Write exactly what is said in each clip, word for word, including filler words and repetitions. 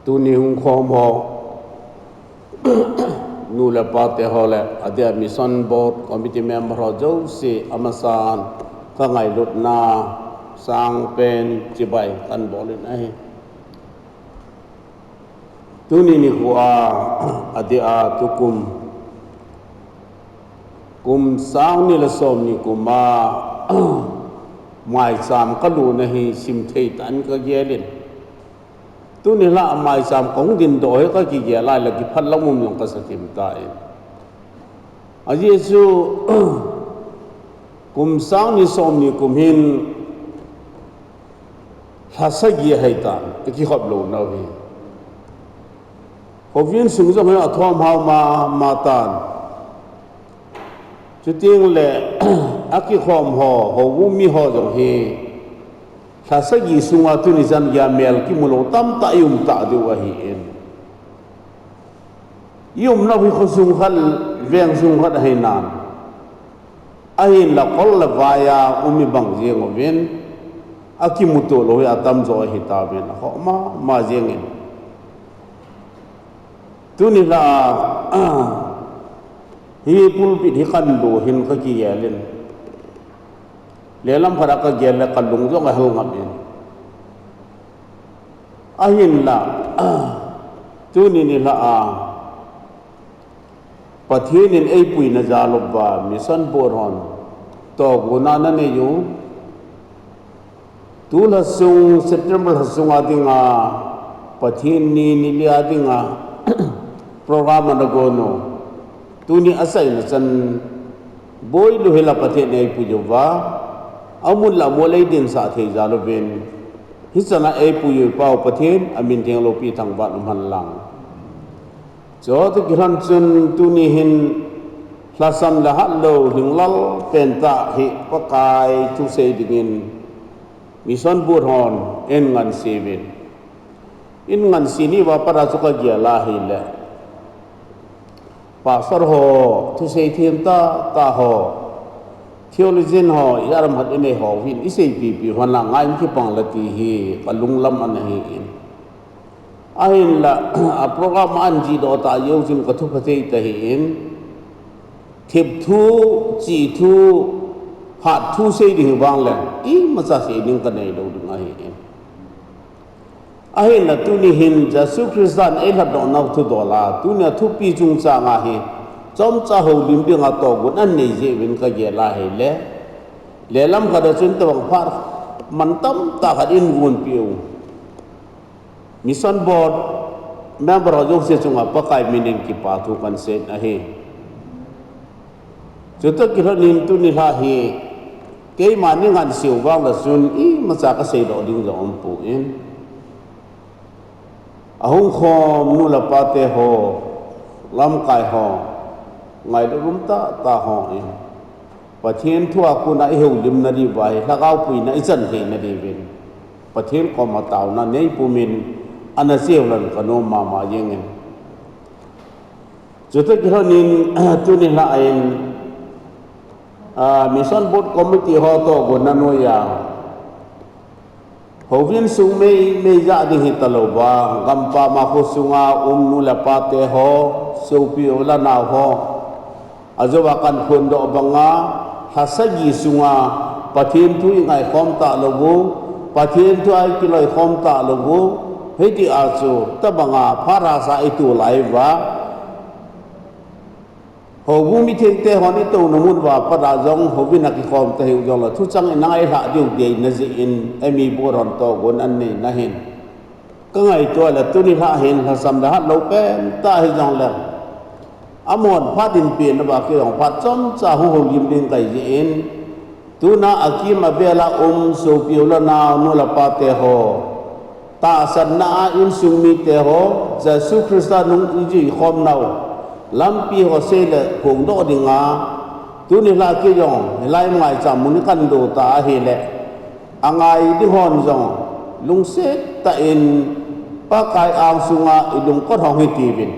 Tuni hung khom ho, nu le pa te ho le, adia Mission Board Committee member ho jouse amasan ka ngailutna sangpen chibai kahin bol in ahi. Tuni nikho a, adia tukum, kum sang ni le som ni kum a, maicham kalutna hi simthei tah in kagel in. Tuni lah a maicham kahung dingdoh hi kakigel lai le kiphat lam um jong kasa thim tan. Ajeh chu, kum sang ni som ni kum hin lha sagi ahi tan, akikhop lou nau hi. Houin sung jong hi athom hao mama tan. Chuteng le, akikhom ho, houbung mi ho jong hi, lha sagi sunga tuni chan geiya mel kimu lou tamtah i um tah diu ahin. I umnau hi khosung khat, veng sung khat ahi nan. Ahinla kol le vai a um i bang jeng uvin, akimuto lou hi atamjo ahi tauvin, akhoh mama jeng in. Tuni lah a, hi pulpit hi kahin lut hin kakigel in. Lehlam khat a kagel le kalung jong ahel ngap in. Ahinla, tuni ni lah a, Pathen in eipuina jal uva, Mission Board hon tohgon ana nei u. Tu lha sung, September lha sunga dinga, Pathen ni, ni lia dinga, program ana gon u. Tuni achaina chan, boi lou hi lah Pathen in eipui uva, amun lah amol eidinsah thei jal uvin. Hichan a eipui u i Pau Pathen, amin theng loupi thangvah in umhen lang. Chutoh kilhon chun tuni hin lhasam le hatlou, lhinglel pen tah hi Pakai thusei dingin Mission Board hon eingansei uvin. Eingansei ni uva pat a chu kagel a ahile, pastor ho, thusei them tah tah ho, theologian ho, i aram hat inei ho hin iseipipi hon la ngai in kipang la ti hi kalunglam ana hi in. Ahinla, a program a ahin jihdoh tah jeh chun kathupha thei tahih in, thip thu, chih thu, hat thu sei ding hi vang le, imacha sei ding kanei lou ding ahi in. Ahinla tuni hin Jesu Christa in eilhatdoh nau thudol a, tuni a thupi chungchang a hi, chomcha houlim dinga tohgon anei jeh uvin kagel a ahile, lehlam khat a chun tobang phat mantam tah khat in gonpeh u. Mission Board member ho jouse chunga Pakai min in kipa thu kahin sei ahi. Chutoh kilhon in tuni lha hi, keima eingansei u vang le chun imacha kaseidoh ding jong umpon. Ahung khom nu le pa te ho, lamkai ho, ngailut um tah tah ho in, Pathen thu a kona ihoulimna diuva hi, lhagao puina ichan theina diuvin, Pathen koma taona neipum in, ana cheu lhon kanom mama jeng in. Chutoh kilhon in, tuni lha in, a, Mission Board Committee ho tohgon a noiya, houin sung meimei ja ding hita louva, gampam a khosunga um nu le pa te ho, sopi u le nao ho, ajouva kahin phondoh banga, lha sagi sunga Pathen thu ingaikhom talou u, Pathen thu a ikiloikhom talou u, hitia chu tobanga phat hahsa ito lai uva, houbung mithengte hon itouna mun uva pat a jong houin a kikhom tahih u jongle thuchang in angailhah diu deina jeh in M E Board hon tohgon anei na hin, kangaito le tuni lha hin lhasam le hatlou pen tah hijongle, amahon phat in pen uva kei jong phat chomcha hung houlim ding kahi jeh in, tuna akim avel a um sopi u le nao, nu le pa te ho, tahsanna a insung mite ho, Jesu Christa nung ijui khom nau lampi ho sei le phongdoh dinga, tuni lha kei jong hilai maicham mun kahin do ta ahile, angai ding hon jong lungset tah in Pakai angsunga ilungkot hong hitiuvin.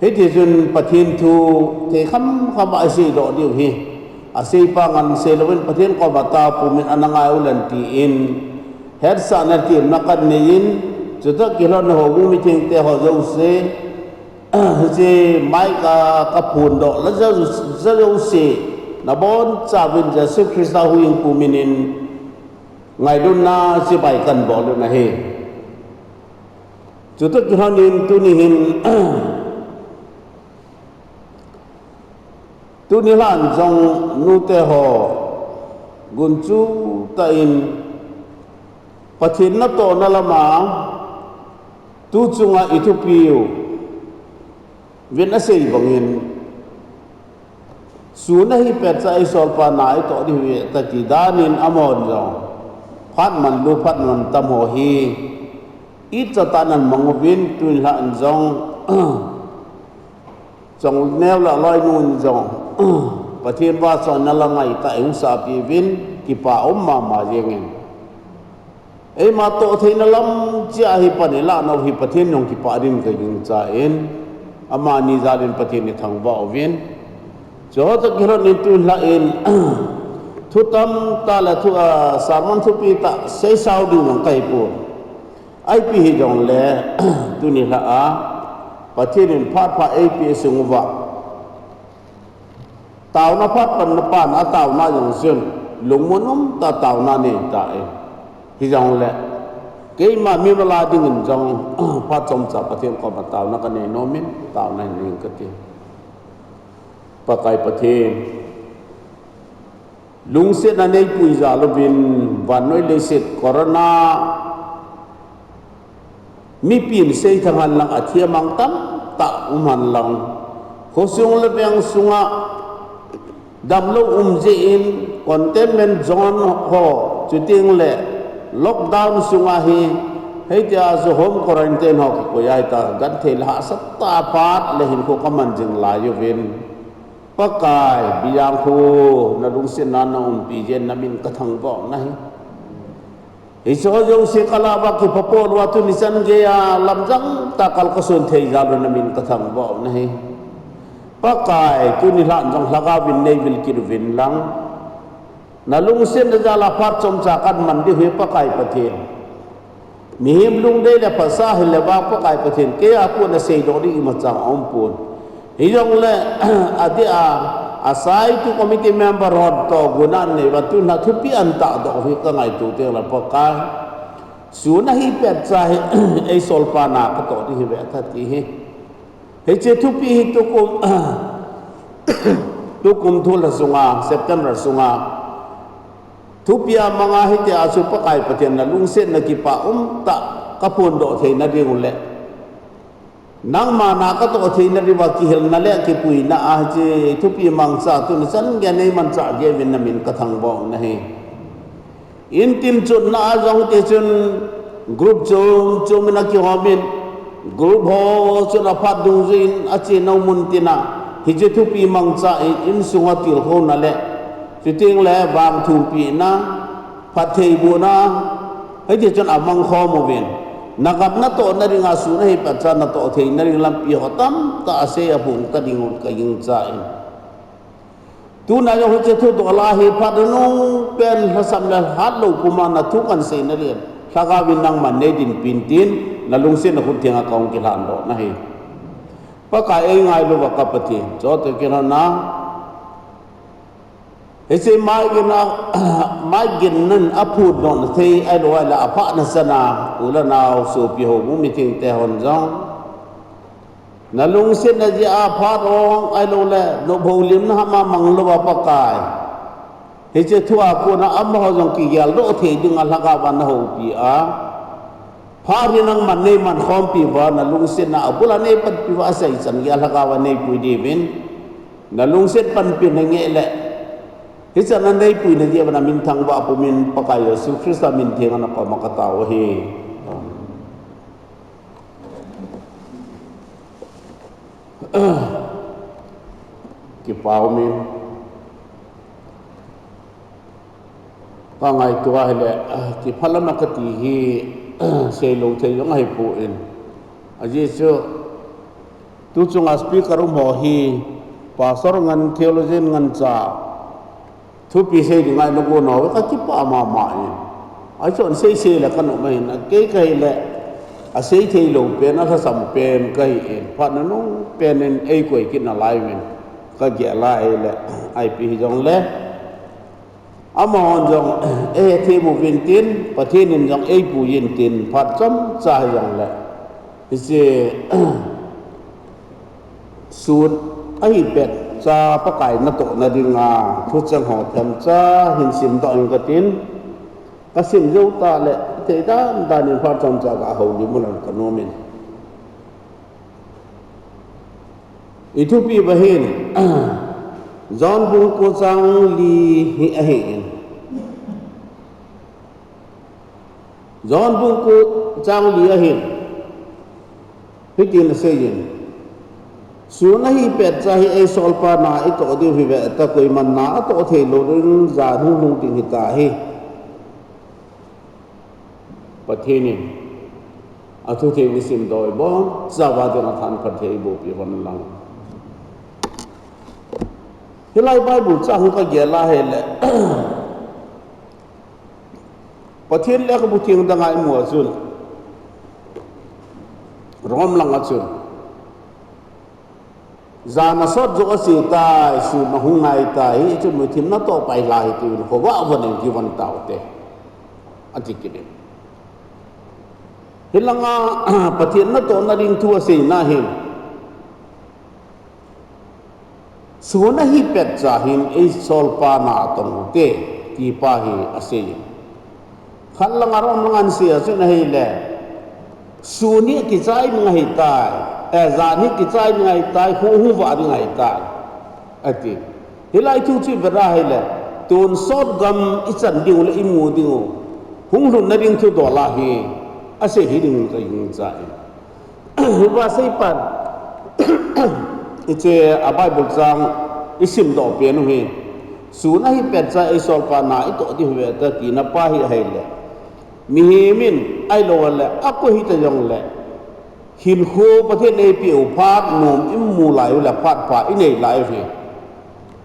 Hitichun Pathen thu thei khamkham a iseidoh diu hi, aseipa ngen seilouvin Pathen koma taopum in ana ngai ulen tin, hetsahna temna kahin nei in, Chutoh kilhon houbung mithengte ho jouse, hiche mic a kaphondoh la jouse, nabonchauvin Jesu Christa huhhingpu minin ngailutna chibai kanbol u ahi. Chutoh kilhonin tuni hin tuni lhan jong nute ho gunchu tah in Pathen natohna lama tu chunga ithupiu vin asei bangin, sun ahi petcha eisolpa na itoh diu ahi ati danin amahon jong phat manlu phat mantam ho hi itcha tah in amang uvin, tuni lhan jong Chongneo le aloinun jong Pathen vahchoi nalai ngaitah in hung sapiuvin, kipa um mama jengin. Eima toh theina lam chia hi pan ilah nau hi Pathen jong kipah din kagingchan, amani jalin Pathen ithangvah uvin. Chutoh kilhonin tulha in thu tamtah le thu, ah, sermon thupi tah seisao ding jong kahipon. Ipi hijongle tuni lha a Pathen in phat pha eipeh sung uva, taona phat pan na pan a taona jong chun lungmon umtah taona nei tai. Hijongle keima mimal a dingin jong phat chomcha Pathen koma taona kanei nomin, taona hin nei kati. Pakai Pathen, lungsetna neipui jal uvin, vannoi leiset corona mipin seithang henlang, athi amang tamtah um henlang, khosung le veng sunga damlou um jeh in containment zone ho, chutengle lockdown sunga hi, hitia chu home quarantine ho kikoi ahitai, genthei le hahsatah a phat le hinkho kaman jing lai uvin, Pakai, Bijang khu nalungsetna naumpi jeh in namin kathangvah u ahi. Hiche ho jouse kalah uva kipah pol uva tuni chan geiya lamjang tah a kal kason thei jal u namin kathangvah u ahi. Pakai, tuni lhan jong lhagao vin neivil kit uvin lang, nalungsetna jal a phat chomcha kaman diu hi Pakai Pathen. Mihem lungdei le phatsa hile vang Pakai Pathen, keia kon a seidoh ding imacha aumpon. Hijongle adeh a, a site committee member hon tohgon anei uva tuna thupi antahdoh hi kangaito tengle Pakai, sun ahi petcha hi eisolpa na katoh ding hive ati hi. Hiche thupi hi tukum, tukum thu lha sunga, September sunga thupi amanga hitia chu Pakai Pathen nalungsetna kipah umtah kaphondoh theina diu le nangma na katoh theina diuva kihilna le kipuina a hiche thupi mangcha tuni chan geiya neimanchah jeh uvin namin kathangvah u ahi. Intin chotna a jong tichun group chom chom in akihomin, group ho chun aphat dungjuiyin ache nom mun tina, hiche thupi mangcha in insunga tilkhouna le chutengle vangthumpina, phattheibohna, hitichun amangkhom uvin, nagam natohna dinga sun ahi petcha natoh theina ding lampi ho tamtah asei aphong ta diu kagingchan. Tuna jong hiche thudoh lah hi phat nungpen lhasam le hatlou puma nathu kanseina dingin lhagaovin nangman neidinpin tin, nalungsetna khut thenga kahung kilhandoh u ahi. Pakai, eingailua ka Pathen, chutoh kilhona hiche mic in a, mic in nan aphondohna thei ahilou ahile aphahna chana u le nao sopi houbung mithengte hon jong nalungsetna jeh a phat ong ahiloule nopholimna hama manglouva Pakai, hiche thua kona amaho jong kigeldoh thei dinga lhagaova nahoupi a, phat hi nangman neimankhompi uva, nalungsetna abula neipanpi uva, aseichan geiya lhagaova neipui diuvin, nalungset panpina ngeh le hichana neipuina jeh uva namin thangvah pumin Pakai Jesu Christa min theng a nakoma katao ahi. Kipah umin. Kangaito ahile, kiphalam a kati hi, seilou thei jong ahipoi. Ajeh chu, tuchunga speaker um ho hi, pastor ngen, theologian ngen cha thupi sei dinga nagon ho kakipah mama in. Ahi chun seisei le kanom ahin, kei kahile, asei thei lou pen, alhasam pen kahi in, phat nanung pen in eikoi kit nalai uvin kagel a ahile, ipi hijongle amahon jong eihethem uvin tin, Pathen in jong eipui in tin, phat chomcha hijongle, hiche sun ahi petcha Pakai natohna dinga thucheng ho themcha hin simdoh inge katin, kasim jou tah le, thei dandan in phat chomcha gahoulim ulang kanom in. Ithupiuva hin, John bung ko chang li hi ahin. John bung ko chang li ahin, hitin aseiyin: Sun ahi petcha hi eisolpa na itoh diu hi veta, koiman na atoh thei lou ding, jan hung lhung ding hita hi. Pathen in athutheng isimdoh u hi bonchauva dinga thanphatthei eibohpi uvin lang. Hilai Bible chang kagel a ahile, Pathen lekhabu theng danga imu a chun, Rom langa chun, jan asot joh ache tai, sun ahung nai tai, hichun mihem natoh pai lha hih in, khovah von in kivon taute, ati kit in. Hilanga Pathen natohna ding thu aseina hin, sun ahi petcha hin eisolpa na atong ute, tipa hi asei. Khat langa Rom langa asei a chun ahile, sun hi kichai ding ahitai, eh, jan hi kichai ding ahitai, kho hung vah ding ahitai, ati. Hilai thu chu ivet a ahile, tonsot gam ichan diu le imu diu, hung lhunna ding thudol ahi, asei hiding kagingchan. Hiva seipan, hiche a Bible chang isimdoh pen u hi, sun ahi petcha eisolpa na itoh diu hi veta tina pa hi ahile, mihem in ahilou le akoi hita jongle, hinkho Pathen in eipeh u phat nom imu lai u le phat pha inei lai u hi,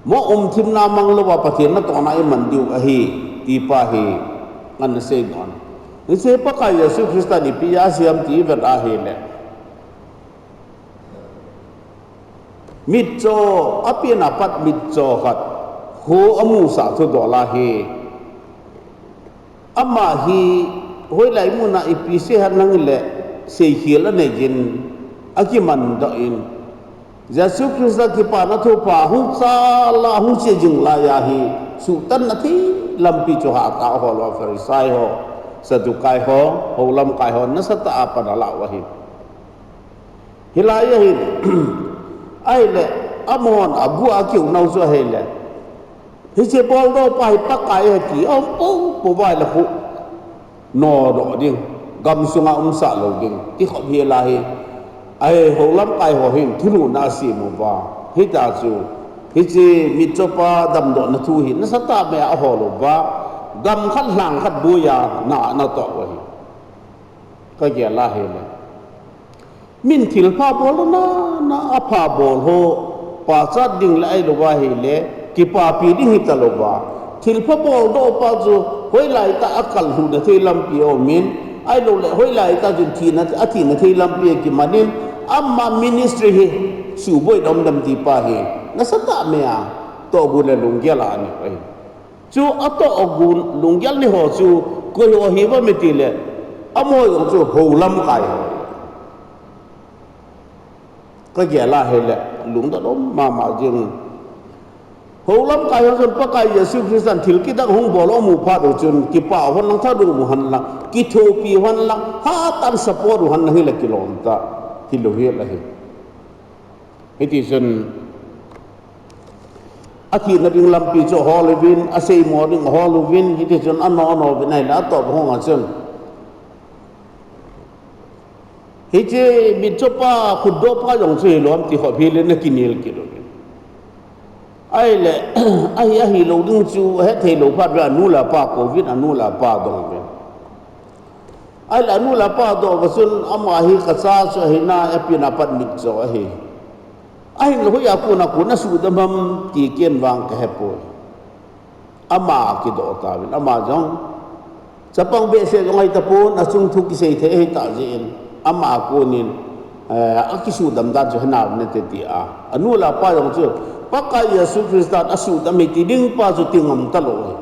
mo umthimna mang louva Pathen natohna iman diu ahi, tipa hi ana seidoh in. Hiche Pakai Jesu Christan ipi asei ham ti ivet a ahile, mitcho, apen apat mitcho khat kho amusah thudol ahi. Ama hi hoilai muna ipi sei ham nang le, seikhel anei jin, akimandoh in, Jesu Christa kipana thupha hung chal a hung che jing laiya hi, suhtanna thei lampi chu hatah a ahol uva, Pharisai ho, Saddukai ho, houlamkai ho nasatah a pan alah u ahi. Hilai ahin, ahile, amahon agu a akiu nau chu ahile, hiche boldoh pa hi Pakai ahi ti aum poupou uva ahile khu nodoh ding, gamsunga umsah lou ding ti khop hi ahi. Ahi, houlamkai ho hin thulhuhna asem uva, hita chu, hiche mitchopa damdohna thu hi nasatah mei a ahol uva, gam khat lhang khat boiya na anatoh u ahi. Kagel a ahile, min thilpha bol nana, apha bol ho pachat ding le ahilouva ahile, kipapi ding hita louva, thilpha boldoh pa chu hoilai tah a akal lhuhna thei lampi aumin, ahilouleh hoilai tah chun thina, athina thei lampi akiman in, ama ministry hi suboi dom dem tipa hi nasatah mei a tohgon le lunggel a anei u ahi. Chu atohgon lunggel nei ho chu koi ho hiuvem itile, amaho jong chu houlamkai ho. Kagel a ahile lungdon um mama jing. Houlamkai ho chun Pakai Jesu Christan thil kidang hung bol amu phat u chun kipah u henlang, thanom u henlang, kithopi u henlang, hatah in support u henlang hile kilom tah hilou hel ahi. Hitichun athina ding lampi chu ahol uvin, aseimo ding ahol uvin, hitichun anono uvin ahile atoh bang hung a chun, hiche mitchopa khutdohpa jong chu hilou ham ti khop hile ana kinel kit uvin. Ahile, ahi, ahilou ding chu ahet thei lou phat uva anu le apa kouvin, anu le apa dong uvin. Ahile anu le apa doh uva chun, ama hi kacha chu ahi nai, apen apat mitcho ahi. Ahinla hoiya kona kon asuhdam ham ti ken vang kahepoi. Ama akidoh tauvin, ama jong chapang behseh jong ahitapon, achung thu kisei thei ahitah jeh in, ama a konin, eh, akisudam dan chu hena nate ti a. Anu le apa jong chu, Pakai Jesu Christan asudam ahi ti ding pa chu ti ngam talou ahi.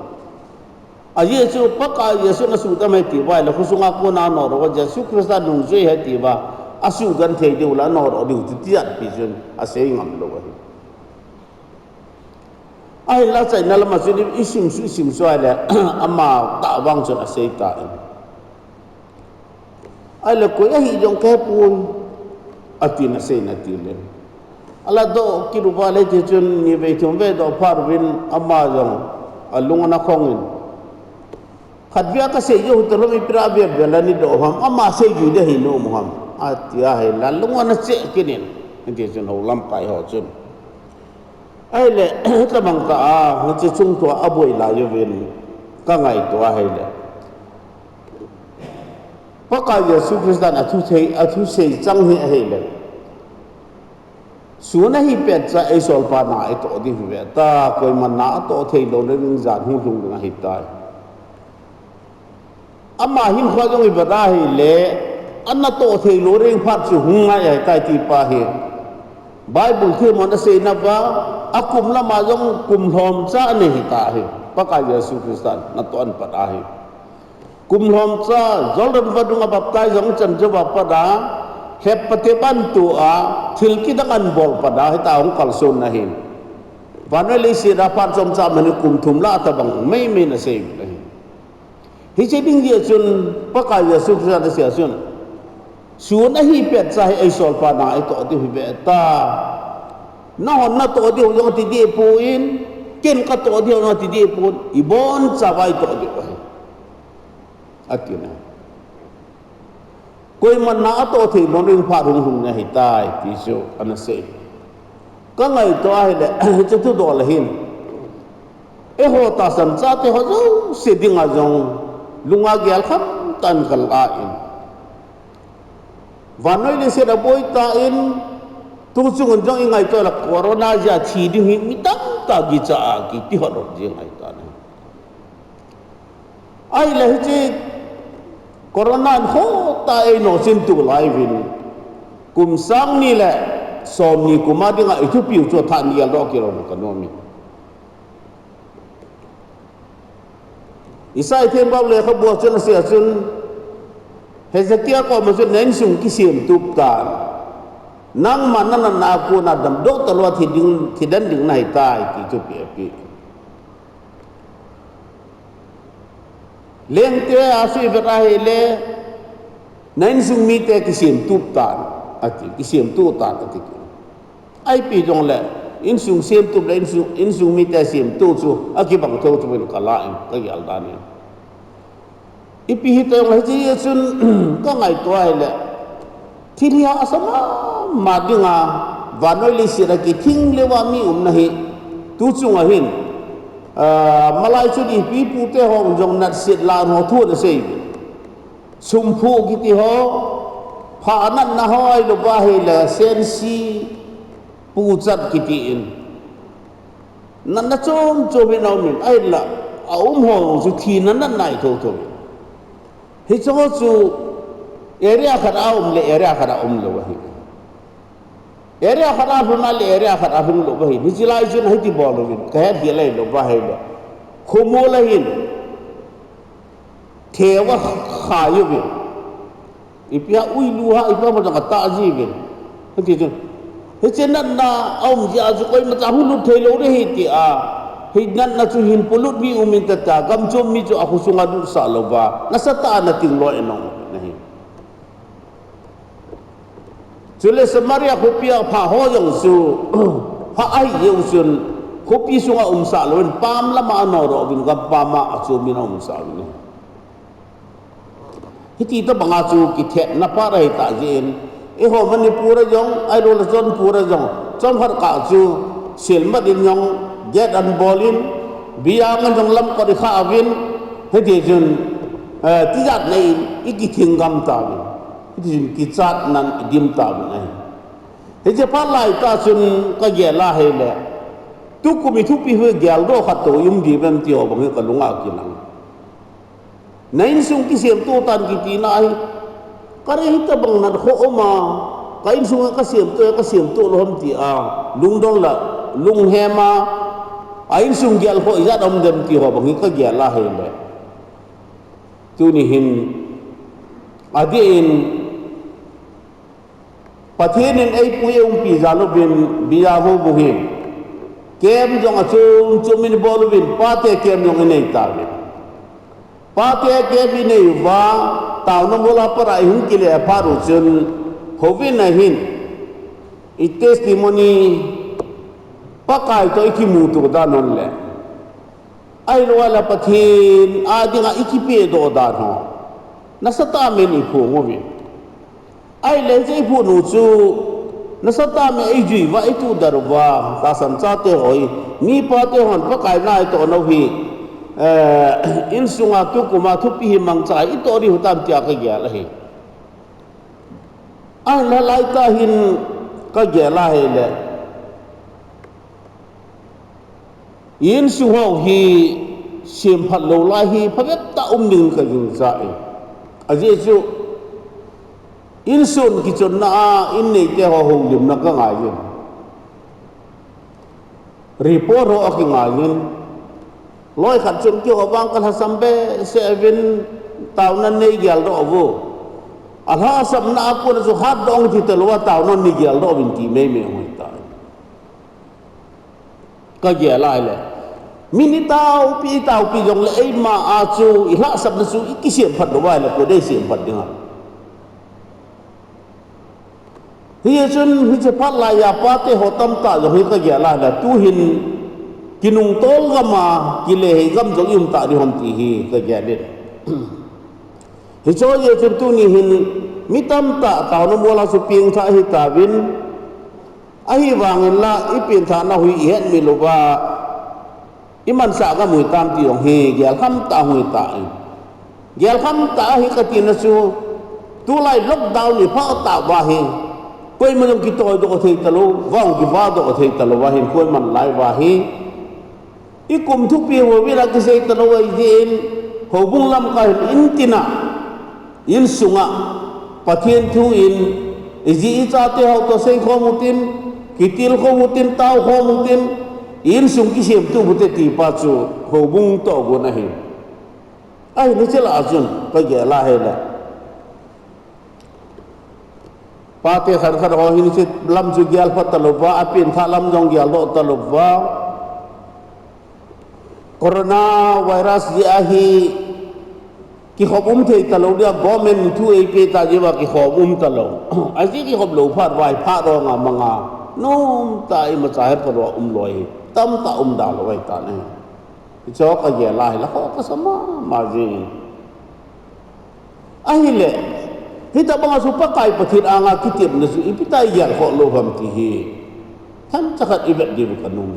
Ajeh chu Pakai Jesu in asudam ahi ti uva ahile, khosunga kona anor uva, Jesu Christa nungjui ahi ti uva, asugenthei diu le anor diu chu tijat pi chun asei ngam lou ahi. Ahinla achaina lama chun i, isimsuh, isimsuh ahile, ama tah vang chun asei tan. Ahile koi ahi jong kahepoi, atin asei in atile. Ala doh kit uva le ti chun nivei thumvei doh phat uvin ama jong alung ana khongin. Khatvei a kasei jou talou, ipi dinga veve la nei doh ham, ama seijui ding ahi nom u ham, ati ahile alung ana cheh kit in. Hiti chun hou lamkai ho chun. Ahile, tabang tah a, hiche chungthu a aboi lai uvin, kangaito ahile. Pakai Jesu Christan athusei, athusei chang hi ahile. Sun ahi petcha eisolpa na itoh diu hi ve ta, koiman na atoh theilou ding jan hung lhung ding ahitai. Ama hinkhoa jong ivet ahile, ana toh theilou ding phat chu hung ngai ahitai ti pa hi. Bible themhon asei nauva, akum lama jong kum lhomcha anei hita ahi. Pakai Jesu Christan natoh ahin pat ahi. Kum lhomcha, Jordan vadung a baptize ahung chan jouva pat a, lhep patep ahin to a, thil kidang ahin bol pat a, hita ahung kalson ahin. Vannoi leiset a phat chomcha man hi kum thum lah tabang meimei in asei uvin ahi. Hiche ding jeh chun, Pakai Jesu Christan asei a chun, sun ahi petcha hi eisolpa na itoh diu hi ve ta. Nahon natoh diu jong ati deh poi, ken katoh diu jong ati deh poi, ibonchauva itoh diu ahi, ati na. Koiman na atoh theilou ding phat hung lhung ding ahitai ti chu ana sei. Kangaito ahile, hiche thudol ahin, eiho tahsan chate ho jouse dinga jong lunga gel khamtah in kala in. Vannoi leiset aboi tan, tuchung un jong ingaito le corona jeh a thi ding hi mi tamtah kicha a kiti hot hot jeng ahitan. Ahile hiche corona in khohtah a einosem tulai uvin, kum sang ni le somni kum a dinga ithupiu chu tha in geldoh kit lou kanom in. Isaiah themgao lekhabua chun asei a chun, Hezekiah koma chun, na insung kisemtup tan, nangma nanatna a kona damdoh talou a thi ding, thi den ding nahitai ti chu apeh, apeh. Lengte a chu ivet ahile, na insung mite kisemtup tan, ati, kisemtup tan ati. Ipi jongle, insung semtup le insung, insung mite semtup chu akibang thou thou in kala in, kagel dan in. Ipi hita jongle hiche chun kangaito ahile, thil hi hahsa mama dinga, vannoi leiset a kithing leuva mi umna hi, tuchung ahin, ah, malai chun ipi pute ho jong natset lan ho thu ana sei. Sumphu kiti ho, pha natna ho ahilouva ahile sensi, puchat kiti in, natna chom chom in aumin, ahinla aum ho chu thina natna ahi thou thou in. Hicheho chu area khat a um le area khat a umlou ahi. Area khat a lhun a le area khat a lhunglou ahin. Hiche lai chun hiti bol uvin, kahet gel ahilouva ahile, khomol ahin, theva khai uvin, ipi a uilu ha, ipi a mo jong atah jiuvin. Hiti chun, hiche natna aum jeh a chu koimacha hung lut theilou ding ahi tia, hi natna chu hin polut mi um in tata, gamchom mi chu akhosunga lutsah louva nasatah a ana ting loi in aum uvin ahi. Chule Samaria khopia pha ho jong chu, pha ahi jeh u chun, khopi sunga umsah louvin, pam lama anodoh uvin, gampam a achom in aumsah uvin. Hiti tobanga chu kithetna phat ahitah jeh in, eiho Manipur a jong, ahiloule Chonpur a jong, chomkhat kah chu, selmat in jong, gate anabol in, biyang in jong lamkot ikhah uvin, hiti chun, eh, tijat nei in, ikithing gam tauvin. Hiti chun kichatnan idim tauvin ahi. Hiche phat laitah chun kagel a ahile, tukum ithupi hi geldoh khat tou i um diuvem ti ho bang hi kalunga kilang. Na insung kisemtoh tan kitina hi, Kare hitabang nat ho um a, ka insung a ka siam to, ka siam to lou ham ti a, lungdong la, lunghem a, a insung gel ho ijat um dem ti ho bang hi ka gel a hile. Tuni hin, adeh in, Pathen in eipui eumpi jal uvin, biya ho bu hin. Kem jong achom chom in bol uvin, pate kem jong inei tauvin. Pate kem inei uva, taona mol a pat a ihung kile phat u chun, houvin ahin, i testimony, Pakai to ikimuto dan hon le. Ahilou le Pathen a dinga ikipedoh dan ho. Nasatah in iphong uvin. Ahile hiche iphon u chu, nasatah in eijui uva, ituhdar uva, tahsan chate ho hi, mipa te hon Pakai naitoh nau hi, eh, insunga tukum a thupi hi mangcha a itoh diu tam tia ka gel ahi. Ahile laitah hin ka gel a hile. Insung ho hi semphat lou lai hi phabep tah um ding ka gingcha e. Ajeh chu, insung kichonna a, in neite ho houlimna ka ngai in. Report ho akingai in. Loi khat chun keiho vang ka lhasam behseh uvin taona nei geldoh uvo. Alhasamna a kon a chu hatdoh ti talou a taona nei geldoh uvin ti meimei hung tai. Ka gel a hile. Min itaopi, itaopi jongle eima a chu, ilhahsamna chu ikisemphat lou a hile, koi dei semphat ding ham. Hichun, hiche phat laiya pate ho tamtah jong hi ka gel a hile, tuhin kinungtol gam a, kile hei gam jong i um ta ding ham ti hi ka gel in. Hiche jeh chun tuni hin mi tamtah taona mol a chu pengthah ahi tauvin, ahivangin la i pengthahna u hi i hetmil uva, i mansah gam u hitam ti jong hi gelkham tah hung hi tai. Gelkham tah ahi ka tina chu, tulai lockdown i phat tah uva hi, koima jong kitoidoh thei talou, vang kivahdoh thei talou uva hin koiman lai uva hi, i kum thupi ho vela kisei talou ahi jeh in, houbung lamkai hin in tina, insunga, Pathen thu in, iji i chate ho toh seikhom utin, kitilkhom utin, taokhom utin, insung kisemtup ute ti pa chu, houbung tohgon ahi. Ahin hiche lah a chun, ka gel a hile. Pate khat khat ho hin hiche lam chu gelpha talouva, apengthah lam jong geldoh talouva. Corona virus jeh a hi kikhop um thei talou dia, government thu eipeh ta jeh uva kikhop um talou. Ajeh kikhop lou phat uva hi phat ronga manga nomtah a imacha hephalou a um loi hi tamtah um da lou ahitan ahi. Hiche ka gel a hile kho kasa mama jing. Ahile, hitabanga chu Pakai Pathen anga kitepna chu ipi tia igel khoh lou ham ti hi themcha khat ivet diu ka nom.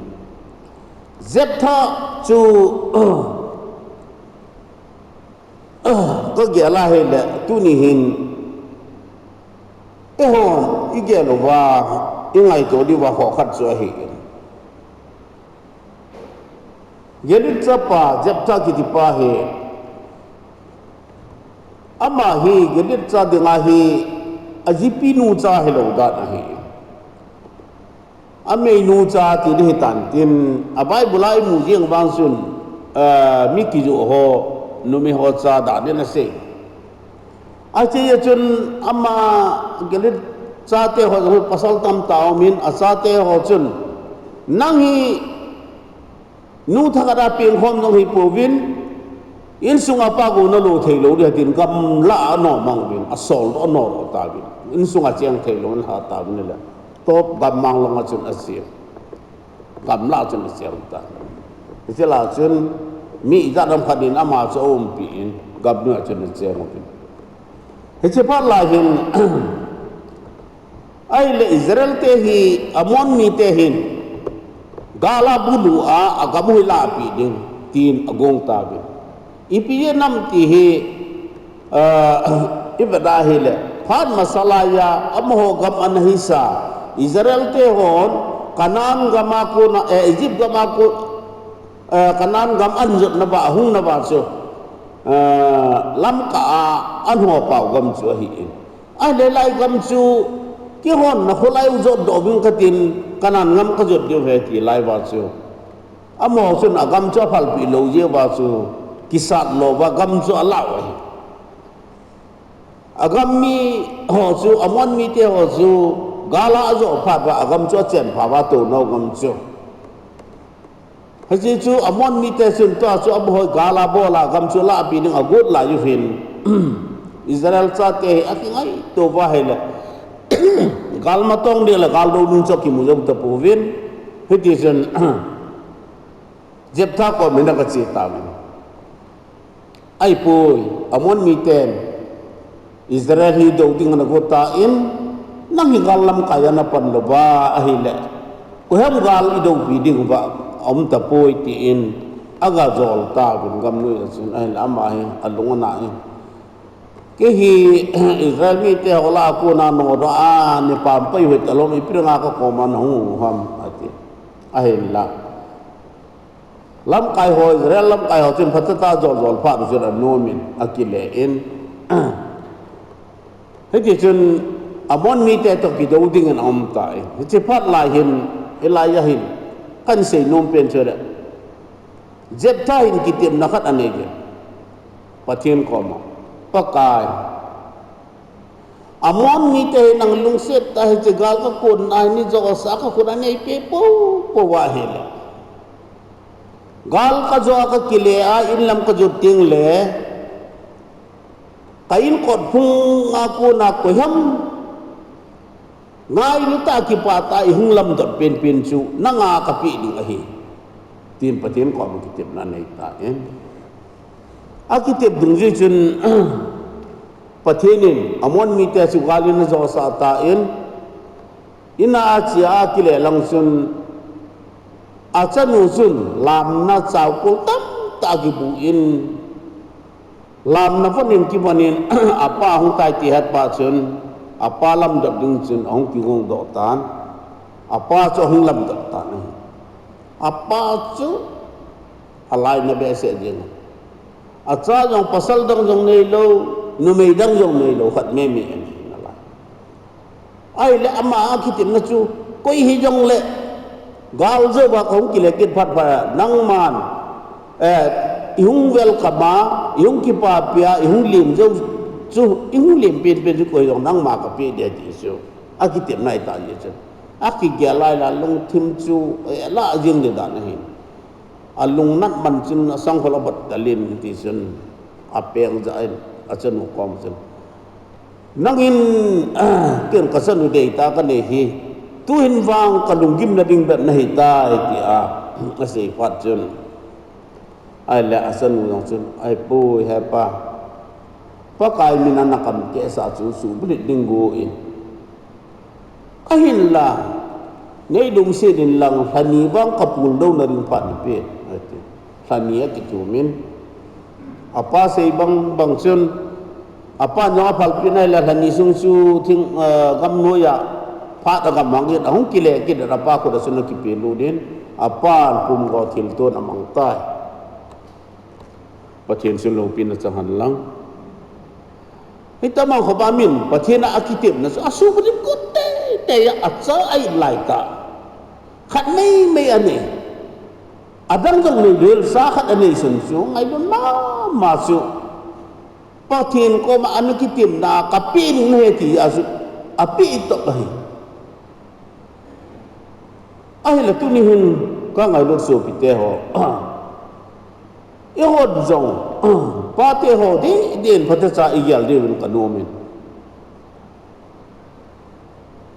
Jephthah chu ka gel a hile, tuni hin eihon igel uva, ingaito diuva kho khat chu ahi. Gilead chapa Jephthah kitipa hi, ama hi Gilead cha dinga hi ajipinu cha hilou dan ahi. Ameinu cha ti ding hitan tin, a Bible a imu jeng vang chun, eh, mi kijoh ho, numei ho cha dan in asei. Ache a chun ama Gilead chate ho jong pasal tamtah aumin, achate ho chun, nang hi nu thakhat a pengkhom jong hipouvin, insunga pa go nalo theilou ding tin gamlah a anom mang uvin, asol doh anom tauvin, insunga cheng theilou in alha tauvin le, top gammang langa chun ache. Gamlah chun acheng tai. Hiche lah chun mi ijat ham khat in ama chu aumpi in, gamlah chun acheng uvin. Hiche phat lai hin, ahile Israel te hi Ammon mite hin gal a bulu a, agam u hi lahpeh ding tin agong tauvin. Ipi jeh ham ti hi, ah, ivet a hile, phat masa laiya, amaho gam ana hisa, Israel te hon, Canaan gam a kona, eh, Egypt gam a ko-, eh, Canaan gam anjotna uva, ahungna uva chu, eh, Lamka a, anho pau gam chu ahi in. Ahile lai gam chu, keihon nakholai u jot doh ving katin, Canaan gam kajot diu ahi ti lai uva chu, amaho chun agam chu aphalpeh lou jeh uva chu, kisat louva gam chu alah u ahi. Agam miho chu, Ammon mite ho chu, gal a ajoh phat uva agam chu achen pha uva tounau gam chu. Hiche chu Ammon mite chun tua chu amaho gal abol a gam chu alahpeh ding agot lai u ahin, Israel chate hi akingaito uva ahile, gal matong ding le gal dounung chu akimu jou tapouvin, hitichun Jephthah kom in agache tauvin, ahipoi, Ammon miten Israel hi dou ding anagot tan, nang hi gal lamkai a napan louva ahile, koiham gal idoupi ding uva aum tapoi, tin agajol tauvin gamnoi a chun, ahile ama hi alung ana in, kei hi Israel mite ho lah a kona nodang a neipam pai hoi talou, ipi dinga kakoma nahung u ham, ati. Ahinla lamkai ho, Israel lamkai ho chun phatechan ajol jol phat chun anomin akile in, hitichun Ammon mite toh kidou dingin aum tan, hiche phat lai hin Elijah hin, kahin seinom pen chu le, Jephthah hin kitepna khat anei in, Pathen koma, Pakai, Ammon mite hi nang lungset tah a hiche gal kakonna hi ni jouse a kakhut a neipeh poupou ahile, gal kajoh a kakile a inlam kajot tengle, ka inkot phung a kona koiham ngailutah a kipah tah a ihung lamdot penpen chu nanga kapeh ding ahi, tin Pathen koma kitepna anei tan, akitep dungjui chun Pathen in Ammon mite chu gal in ajousah tan, in a achea akile lang chun, achanu chun lamna chaukul tamtah akibu in, lamna von in kivon in, apa ahung tai ti ahet phat chun, apa lamdot ding chun ahung kigongdoh tan, apa chu ahung lamdot tan ahi. Apa chu alainat behseh jeng. Acha jong pasal dang jong neilou, numei dang jong neilou, khat meme ahi nalai. Ahile ama akitepna chu, koi hijongle, gal jouva kahung kile kit phat phat a, nangman, eh, ihung welcome a, ihung kipapia, ihung lem jou chu, ihung lem penpen chu koi hijong nangma kapeh ding ti chu akitepna ahitai chu. Akigel lai la lungthim chu, eh, alah jeng ding dan ahi. Alungnat man chun asangkhol abat talin hitichun, apeng jah in achanu koma chun, nangin, ken kachanu deitah kanei hi, tuhin vang kalunggimna ding bep nahitai, tia asei phat chun, ahile achanu jong chun, ahipoi hepa, Pakai mina nakam kehsah chu suhbulut ding go in, ahinla neilungset inlang lhani vang kapul douna ding phat neipen, ati. Lhani akithum in, apa sei bang bang chun, apan jong aphalpeh in ahile lhani sung chu thing, eh, gamnoi a phat agamang in, ahung kile kit in apa khut a chun akipelut in, apan pumgo thilton amang tai. Pathen chun loupina chang hen lang. Hitia mang khopa min Pathen a akitepna chu asuhbulut got teitei a, acha a-it laitah. Khat meimei anei. Adang jong neilou, sa khat anei sun chu ngailutna mama chu, Pathen koma ana kitepna a kapeh ding nahi tia chu apeh toh ahi. Ahile tuni hin kangailut sopite ho, eihon jong, pate ho dehdeh in phatecha igel diuvin kanomin.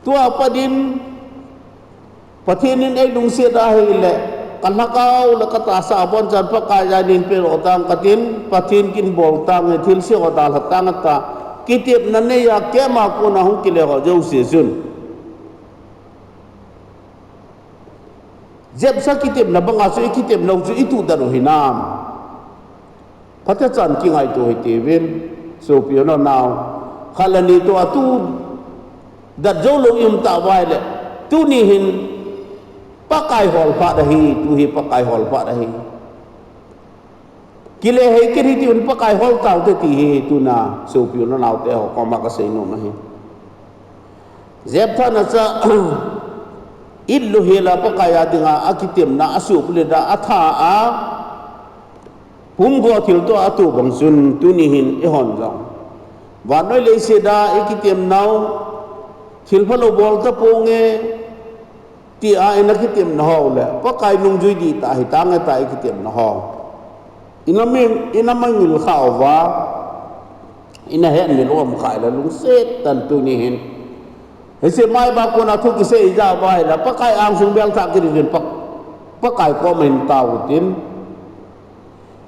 Tua pat in, Pathen in eilungset ahile, kalhagao le katahsa abonchan Pakai a eipedoh tang katin, Pathen kin bol tange, thilse ho dalha tang ata, kitepna neiya keima kona hung kile ho jouse chun, Jephthah kitepna banga chu ikitepnau chu ituhdet u hinam? Phatechan kingaito hitiuvin, sopi u nao, khat le ni toh atuhdet joulou ium tah uva ahile, tuni hin Pakai hol phat ahi, tu hi Pakai hol phat ahi. Kile hei kit hitiuvin, Pakai hol taute ti hi tuna sopi u naote ho koma kaseinom ahi. Jephthah in acha, it louhel a Pakai a dinga akitemna, asuhbulhit a, atha a, pumgo thil toh a atoh bang chun tuni hin eihon jong vannoi leiset a ikitemnau, thil phalou bol taponge, tia ina kitemna ho le Pakai nungjui dihtah hitange tia ikitemna ho, ina mang, ina mangil khah uva, ina hetmil u um khah le lungset tah in tuni hin. Hiche maiba kona thu kisei ijat uva ahile Pakai angsung belthah kit uvin, Pak-, Pakai koma hin tao utin.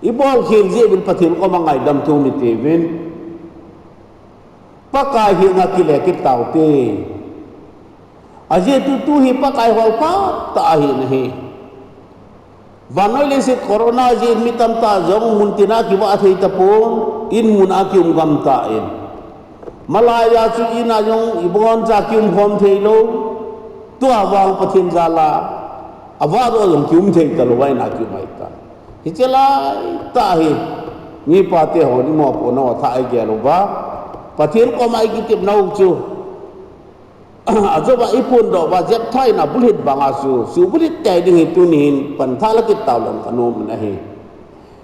Ibolkhel jeh uvin Pathen koma ngaidam thum iti uvin. Pakai henga kile kit taute. Ajeh chu tu hi Pakai holphat tah ahi nahi. Vannoi leiset corona jeh in mi tamtah jong muntina kivah thei tapon, in muna kium gam tan. Malaiya chu ina jong iboncha kium khom theilou. Tua vang Pathen jal a avahdoh jong kium thei talou a ina kium ahitan. Hiche laitah hi mipa tehon imopohnau athah a igel uva, Pathen koma ikitemnau chu ajouva iphondoh uva, Jephthah in abulhit banga chu, subulhit tei ding hi tuni hin panthah la kit tauleh kanom in ahi.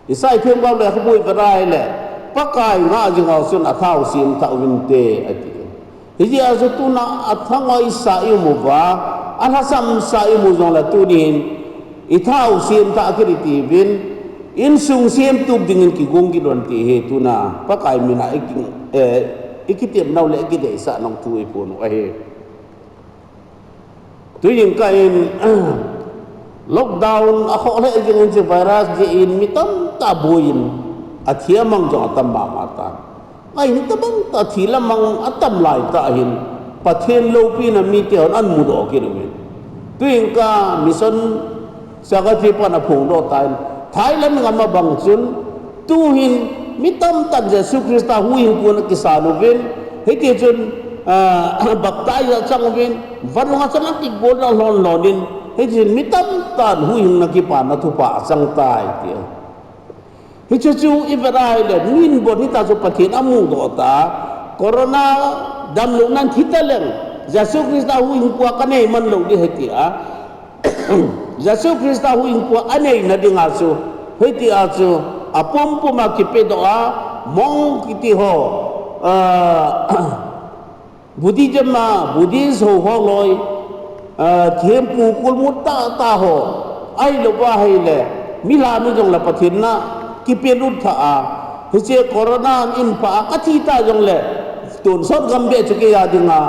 Isai themgao lekhabu ivet ahile, Pakai ngah jing ho chun athau semthah uvinte ati. Hijeh a chu tuna athangoi sa ium uva, alhasam sa ium u jongle tuni hin ithau semthah kit iti uvin, insung semtup dingin kigong kit un ti hi tuna Pakai mina iki, eh, ikitemnau le ikideisah nau thu iphon u ahi. Tujingkah in lockdown akhoh lheh jengin hiche virus jeh in mi tamtah boiyin athi amang jong atam mama tan. Ngai hi tabang tah thi le mang atam laitah hin Pathen loupina mite hon amudoh kit uvin. Tujingkah mission secretary pan aphongdoh tan, Thailand gam a bang chun tuhin mi tamtah in Jesu Christa huhhingpu ana kisan uvin, hitichun, ah, baptize achang uvin, vanunga chun akigol lhon lhon in, hitichun mi tamtah in huhhingna kipana thupha achang tai ti. Hiche chu ivet ahile, min bon hitia chu Pathen amudoh ta, corona damlou nan thi taleng, Jesu Christa huhhingpu a kanei man lou ding ahi tia. Jesu Christa huhhingpu a aneina dinga chu, hitia chu, apumpum a kipedoh a, monk kiti ho, ah, Buddhism a, Buddhist ho holoi, ah, thempu kulmut tahtah ho, ahilouva ahile, milham hijongle Pathen na kipelut thah a, hiche corona in pha a kathi ta jongle, tonsot gam beh chu keiya dinga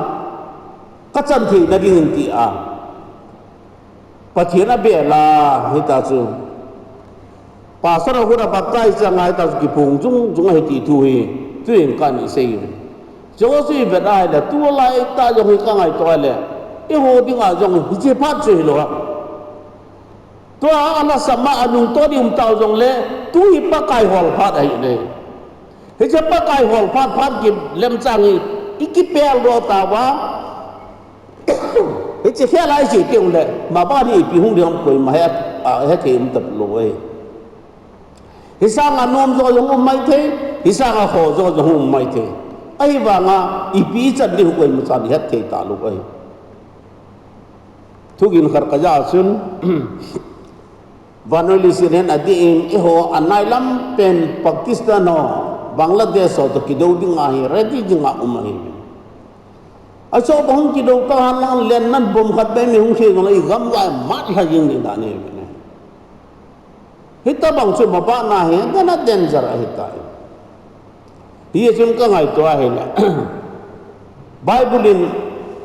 kachan theina dingin tia Pathen abel a, hitia chu Pastor a khut a baptize chang a hitia chu kiphong jung jung ahi ti thu hi, tujingkah in isei uve. Chuche chu ivet ahile, tulaitah jong hi kangaito ahile, eiho dinga jong hiche phat chu hilou ham. Tua alhasam a anungtoh ding um tau jongle, tu hi Pakai hol phat ahi ne. Hiche Pakai hol phat phat kilemchang hi ikipeldoh tauva, hiche khel a ise teng le, maban hi ipi hung ding ham koima he, a, hethei um talou ahi. Hisanga nomjo jong um maithei, hisanga khojo jong um maithei. Ahivanga ipi ichan ding koima chan ihet thei talou ahi. Thugin khat kajah chun, vannoi leiset hin adih in, eiho anailam pen Pakistan ho, Bangladesh ho toh kidou dinga hi ready dinga um ahi. Achu bang hung kidou tahen lang lenna bomb khat beh mi hung khe jongle igam lai mat lha jing ding dan ahi. Hitobang chu mabana hi, dana danger ahitai. Hichun kangaito ahile, Bible in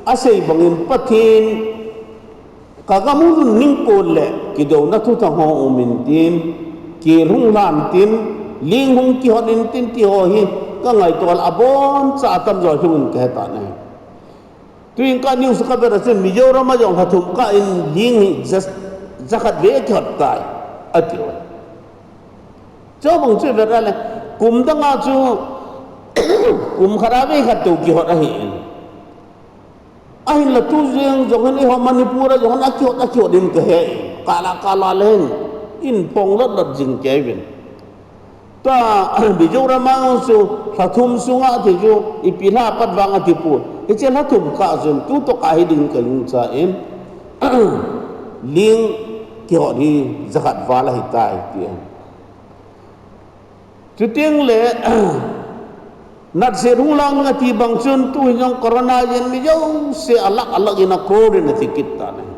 asei bangin Pathen kagam hung lhun ning kon le kidouna thuthang ho um intin, kel hung lhan tin, ling hung kihot intin ti ho hi kangaito le aboncha atamjo lhung in kahe tan ahi. Tujingkah news kavet a chun Mizoram a jong lhathum kah in ling hi ja, jakhat vei kihot tai, ati uve. Chubang chu ivet le, kum danga chu, kum khat a vei khat tou kihot ahi. Ahinla tujing jong hin eiho Manipur a jong hin akihot, akihot in kahe. Kala, kala le hin, in pong lot lot jing kei uvin. Tua, Mizoram a chu, lhathum sunga ati chu, ipi lha pat vang ati poi. Hiche lha thum kah chun tu toh kah hi ding ka lungcha in, ling kihot hi jakhat val ahitai ti. Chuteng le, natse hung lang ati bang chun tu hin jong corona jin mi jouse alak alak in a kor in ati kit tan ahi.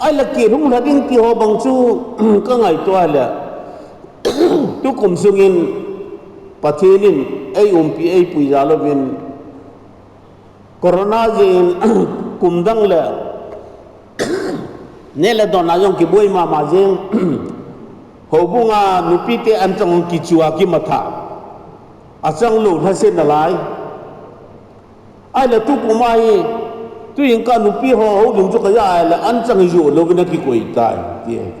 Ahile kel hung lha ding ti ho bang chu ka ngaito a le, tukum sungin Pathen in ei umpi ei pui jal uvin, corona jeh in kum dang le neh le don a jong kiboi mama jeng, houbung a nupi te anchang hung kichu a kimatha, achang lou lhaset nalai. Ahile tukum a hi, tu jingkah nupi ho houlim chu ka ja ahile anchang hi joh louvin akikoi tai, ti ahi.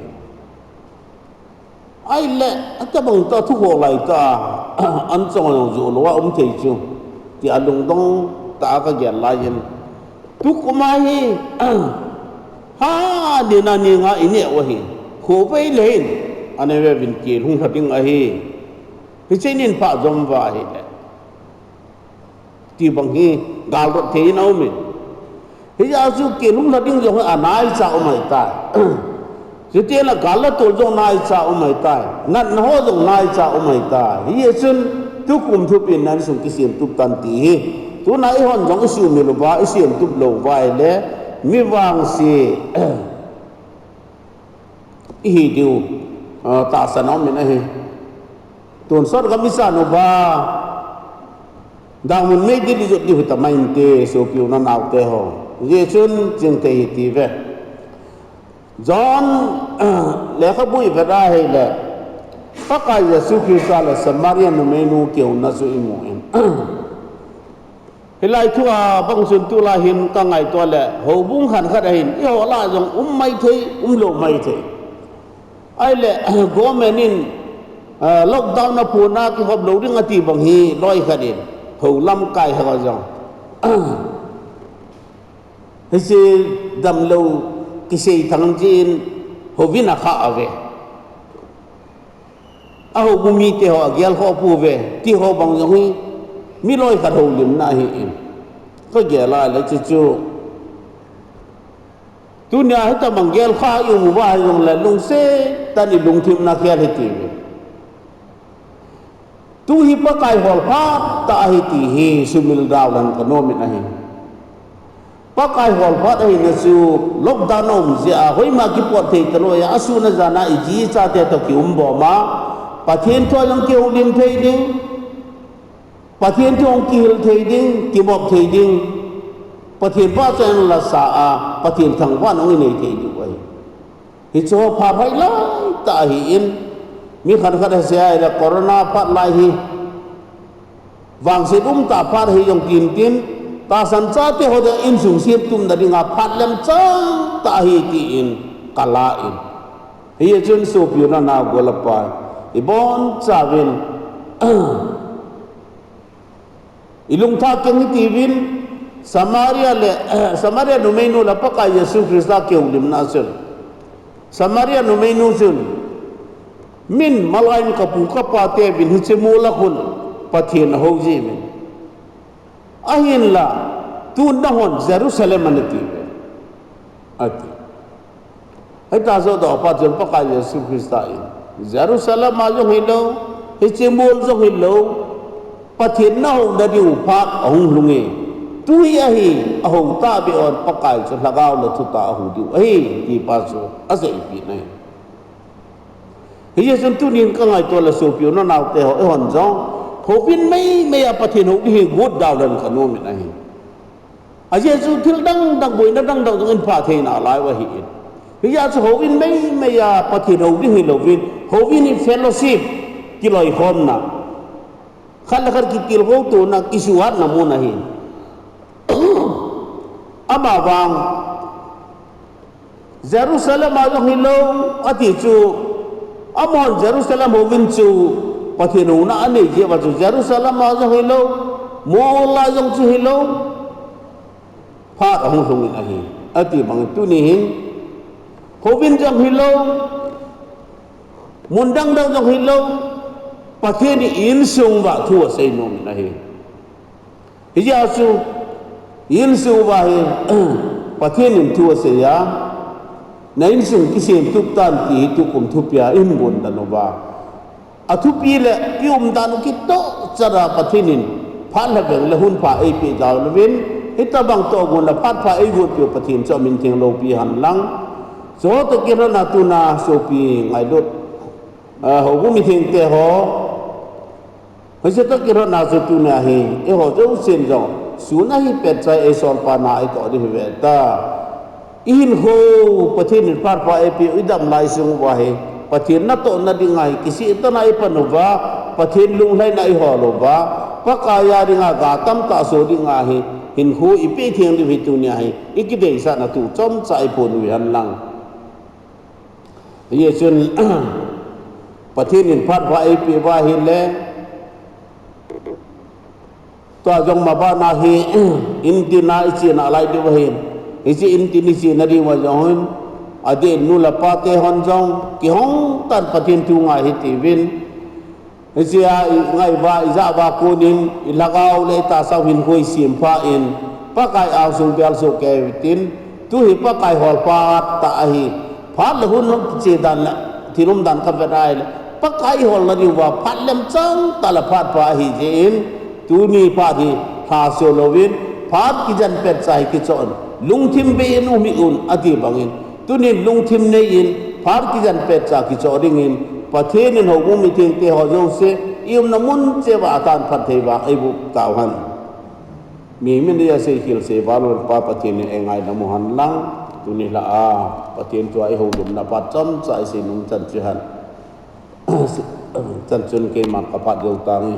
Ahile, atabang ta thu ho lai ta, anchang jong joh lou a um thei chu, ti a lungdong tah a ka gel lai in. Tukum a hi, ha, ni na ni nga i neh u ahi. Khovei le hin, anei veuvin kel hung lha ding ahi. Hiche nin pha jom uva ahile. Ti bang hi gal rot thei in a um in. Hijeh a chu kel hung lha ding jong hi anaicha um ahitai. Chuteng le gal la tol jong naicha um ahitai. Natna ho jong naicha um ahitai. Hijeh chun tukum thupi in insung kisem tup tan ti hi. Tuna eihon jong i sumil uva, i sem tup lou uva ahile, mi vangse ihi diu, ah, tahsan a um in ahi. Tonsot gam i san uva, dangmun meidil i jot diu hita mai inte, sopi u le nao te ho. Hijeh chun chingthei hi ti ve. John, lekhabu i vet a ahile, Pakai Jesu Christa le Samaria numeinu kihouna chu i mu in. Hilai thu a bang chun tulai hin ka ngaito le, houbung khat khat a hin, eiho lah jong um maithei, um lou maithei. Ahile, government in, ah, lockdown a puna kihop lou ding ati bang hi, loi khat in, hou lamkai ho jong. Hiche damlou kisei thang jin, houbung a kha ave. A houbung mite ho agel kho pouve, ti ho bang jong hi, mi loi khat houlimna ahi in. Ka gel a le chu chu. Tunia hitabang gel kha i um uva hi jong le lungset tah in i lungthim na khel hi ti ve. Tu hi Pakai hol phat tah ahi ti hi sumil dau leng ka nom in ahi. Pakai hol phat ahina chu lockdown a um jeh a, hoima kipot thei talou a, asun ajan a i ji i cha te toh kium bom a, Pathen thu a jong kihoulim thei ding, Pathen thu a jong kihil thei ding, kimop thei ding, Pathen pachat in la sa a, Pathen thangvahna jong i nei thei diu ahi. Hiche ho pha phat lai tah ahi in, mi khat khat asei a ahile corona phat lai hi, vangset um tah phat ahi jong tin tin, tahsan chate ho dia insung sem tupna dinga phat lemchang tah ahi tin ka la in. Hijeh chun sopi u le nao u le pai, i bonchauvin, i lungthim keng hi tiuvin, Samaria le, Samaria numeinu le Pakai Jesu Christa kihoulimna chun, Samaria numeinu chun, min malai in ka pu ka pa teuvin hiche mol a khun Pathen ahou jiuvin. Ahinla, tun nahon Jerusalem a nati uve, ati. Hita joh doh phat chun Pakai Jesu Christa in, Jerusalem a jong hilou, hiche mol jong hilou, Pathen nahouna diu phat ahung lhung e. Tu hi ahi, ahou tahbeh un Pakai chu lhagao le thutah a hou diu ahi, ti pa chu aseipeh in ahi. Hijeh chun tunin ka ngaito le sopi u le nao te ho, eihon jong, houvin meimei a Pathen hou ding hi got dau leng ka nom in ahi. Ajeh chu thil dang dang, boina dang dang jong in pha thei nalai u ahi in. Hijeh chun houvin meimei a Pathen hou ding hilouvin, houvin hi fellowship, kiloikhomna, khat le khat kitilkhou tona, kisuhatna mun ahi. Amavang Jerusalem a jong hilou, ati chu, amahon Jerusalem houvin chu Pathen houna anei jeh uva chu Jerusalem a jong hilou, mol a jong chu hilou, phat ahung lhung in ahi, ati bang in tuni hin, houvin jong hilou, mun dang dang jong hilou, Pathen in insung uva thu asei nom in ahi. Hijeh a chu insung uva hi Pathen in thu asei a, na insung kisem tup tan ti hi tukum thupi a ihin gon dan uva, athupi le i umdan u kitoh chan a Pathen in phat le veng le hun pha eipeh jal uvin, hitobang tohgon le phat pha eigonpeh u Pathen chu amin theng loupi hen lang. Chutoh kilhon a tuna sopi ngailut, ah, houbung mithengte ho, hiche toh kilhon a chu tuni a hi eiho jousen jong sun ahi pet chai eisolpa na itoh ding hi ve ta. Ihinkho u Pathen in phat pha eipeh u, idam lai sung uva hi Pathen natohna dinga hi kisih tah a ipan uva, Pathen lunglhaina ihol uva, Pakai a dinga ga tamtah soh dinga hi hinkho ipeh theng diu hi tuni a hi ikideisahna thu chomcha iphon u hen lang. Hijeh chun Pathen in phat pha eipeh uva ahile, tua jong ma bana hi intin a ichena lai diu ahin, hiche intin ichena diuva jong hin, adeh in nu le pa te hon jong kihong tah in Pathen thu ngai hitiuvin. Hiche a ingai uva, ijah uva konin ilhagao le itahsa u hinkho isempha in, Pakai angsung bel soh kei utin, tu hi Pakai hol phat tah ahi. Phat le hun hung kiche dan le thil umdan kavet ahile, Pakai iholna diuva phat lemchang tah le phat pha ahijeh in, tuni phat hi lhaso louvin, phat kijen petcha hi kichoh in, lungthim bei in um hih un ati bangin, tunin lungthim nei in phat kijen petcha kichoh dingin, Pathen in houbung mithengte ho jouse iumna mun cheh uva atan phatthei vang eiboh tauhen. Mi min asei khel sei val un Pa Pathen in eingaidam u hen lang, tuni lhah a Pathen thua ihoulimna phat chomcha isei nom chan chu hen. Chan chun keiman kaphat jou tange.